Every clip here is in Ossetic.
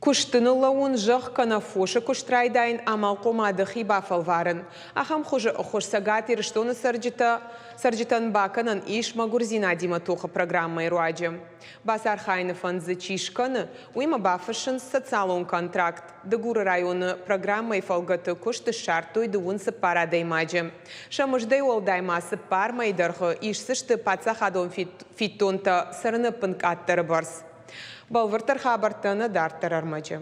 Куысты ныллӕууын, зӕхх кӕнӕ фосы куыст райдайын, амалхъомады хи бафӕлварын. Ахӕм хуызы ӕххуыс Цӕгат Ирыстоны цӕрджытӕ цӕрджытӕн бакӕнӕн ис мӕгуырдзинадимӕ тохы программӕйы руаджы. Бацархайыны фӕнд дзы чи скӕны, уыимӕ бафыссынц социалон контракт. Дыгуры районы программӕйы фӕлгӕты куыст ссардтой 34 адӕймаджы. Сӕ мыздӕй уӕлдай ма цыппар мӕйы дӕргъы исдзысты паддзахадон фиддонтӕ цӕрыны ӕппынкъаддӕры бӕрц. Бӕлвырддӕр хабӕрттӕ нӕ дарддӕр ӕрмӕджы.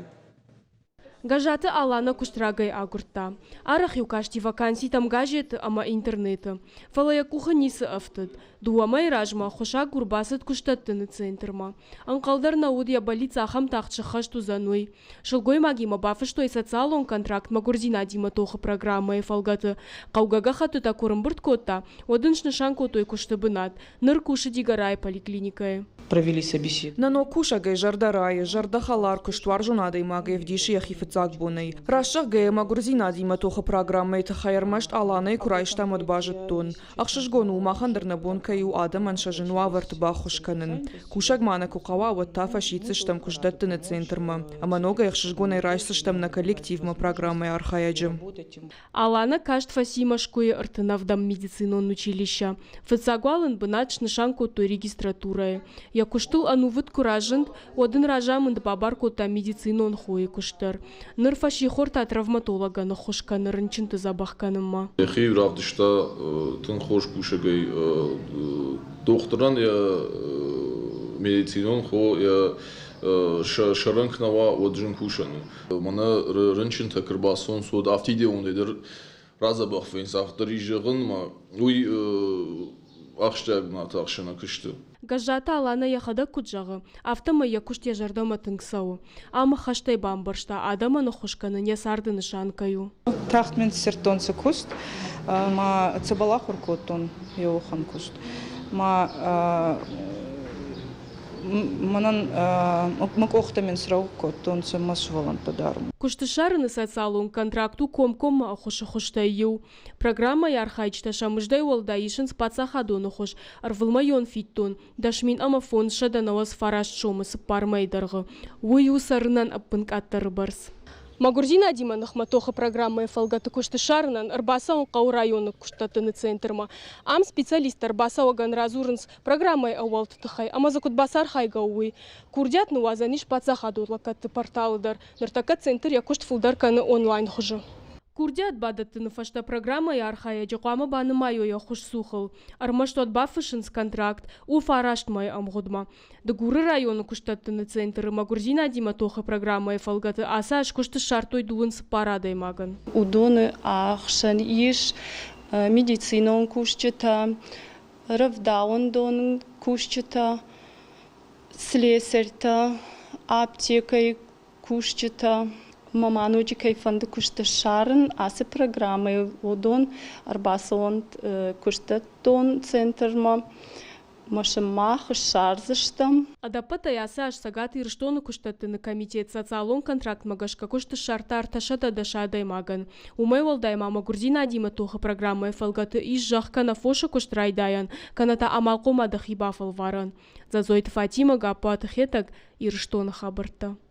Гӕззаты Алана куыст рагӕй агуырдта. Арӕх-иу касти ваканситӕм газеты ӕмӕ интернеты. Фӕлӕ йӕ къухы ницы ӕфтыд. Дыууӕ мӕйы размӕ ӕххуысагур бацыд куыстдӕттыны центрмӕ. Ӕнхъӕл дӕр нӕ уыд, йӕ бӕллиц ахӕм тагъд сыххӕст уыдзӕн, уый. Сылгоймагимӕ бафыстой социалон контракт мӕгуырдзинадимӕ тохы программӕйы фӕлгӕты. Хъӕугӕ гӕххӕттытӕ куы рымбырд кодта, уӕд ын снысан кодтой куысты бынат. Ныр кусы Дигорайы поликлиникӕйы. Провели собеседование. Нӕ ног кусӕгӕй зӕрдӕ райы, зӕрдӕхӕлар, куыстуарзон адӕймаг ӕвдисы йӕхи фыццаг бонӕй. Раст зӕгъгӕйӕ, мӕгуырдзинадимӕ тохы программӕйы тыххӕй ӕрмӕст Аланӕй куы райстам, уӕд базыдтон. Ӕхсызгон у, махӕн дӕр нӕ бон кӕй у адӕмӕн сӕ зын уавӕрты баххуыс кӕнын. Кусӕг ма нӕ куы хъӕуа, уӕд та фӕсиддзыстӕм куыстдӕттыны центрмӕ ӕмӕ ногӕй ӕхсызгонӕй райсдзыстӕм нӕ коллективмӕ программӕйы архайӕджы. Алана каст фӕци Мӕскуыйы 37-ӕм медицинон училищӕ. Фыццаг уал ын бынат снысан кодтой регистратурӕйы. Йӕ куыстыл ӕнувыд куы разынд, уӕд ын разамынд бабар кодта медицинон хойы куыст дӕр. Ныр фӕссихор та травматологӕн ӕххуыс кӕны рынчынты дзӕбӕх кӕнынмӕ. Йӕхи равдыста тынг хорз кусӕгӕй. Дохтырӕн йӕ медицинон хо йӕ сӕрӕн куы нӕ уа, уӕд зын кусӕн у. Мӕнӕ рынчынтӕ куы рбацӕуынц, уӕд афтидеонӕй дӕр радзӕбӕх вӕййынц, афтӕ дӕр ис зӕгъын, ӕмӕ уый ахсджиаг бынаты ахсы нӕ куысты. Гӕззаты Аланӕ йӕхӕдӕг куыд зӕгъы, афтӕмӕй йӕ куыст йӕ зӕрдӕмӕ тынг цӕуы. Ам ӕххӕстӕй бамбӕрста, адӕмӕн ӕххуыс кӕнын йӕ царды нысан кӕй у. Тагъд мин иссердтонцӕ куст, ма цӕбӕл ахур кодтон, еуӕхӕн куст. Ма мӕнӕн мӕ къохтӕ мин срӕуӕг кодтонцӕ мӕ сувӕллӕнттӕ дӕр. Куыст ссарыны социалон контракт у комкоммӕ ӕххуысы хуызтӕй иу. Программӕйы архайджытӕ сӕ мыздӕй уӕлдай исынц паддзахадон ӕххуыс, ӕрвылмӕйон фиддон, 10 095 сомы цыппар мӕйы дӕргъы. Уый у цӕрынӕн ӕппынкъаддӕры бӕрц. Мӕгуырдзинадимӕ ныхмӕ тохы программӕйы фӕлгӕты куыст ссарынӕн ӕрбацӕуын хъӕуы районы куыстдӕттыны центрмӕ. Ам специалисттӕ ӕрбацӕуӕгӕн радзурынц программӕйы ӕууӕлты тыххӕй ӕмӕ дзы куыд бацархайгӕ у, уый. Курдиат ныууадзӕн ис паддзахадон лӕггӕдты порталы дӕр. Ныртӕккӕ центр йӕ куыст фылдӕр кӕны онлайн хуызы. Курдиат бадӕттыны фӕстӕ программӕйы архайӕджы хъуамӕ банымайой ӕххуысцухыл. Ӕрмӕст уӕд бафыссынц контракт, у фараст мӕйы ӕмгъуыдмӕ. Дыгуры районы куыстдӕттыны центры мӕгуырдзинадимӕ тохы программӕйы фӕлгӕты ацы аз куыст ссардтой 24 адӕймагӕн. Уыдоны ӕхсӕн ис медицинон кусджытӕ, рӕвдауӕндоны кусджытӕ, слесыртӕ, аптекӕйы кусджытӕ. Мӕ ма ноджы кӕй фӕнды куыст ссарын, ацы программӕйыл уыдон ӕрбацӕуӕнт куыстдӕттон центрмӕ. Мӕ сымах ссардзыстӕм. Ӕдӕппӕтӕй ацы аз Цӕгат Ирыстоны куыстдӕттыны комитет социалон контрактмӕ гӕсгӕ куыст ссардта 310 адӕймагӕн. Уымӕй уӕлдай ма мӕгуырдзинадимӕ тохы программӕйы фӕлгӕты ис зӕхх кӕнӕ фосы куыст райдайӕн, кӕнӕ та амалхъомады хи бафӕлварӕн. Дзӕдзойты Фатимӕ, Гаппуаты Хетӕг, Ирыстоны хабӕрттӕ.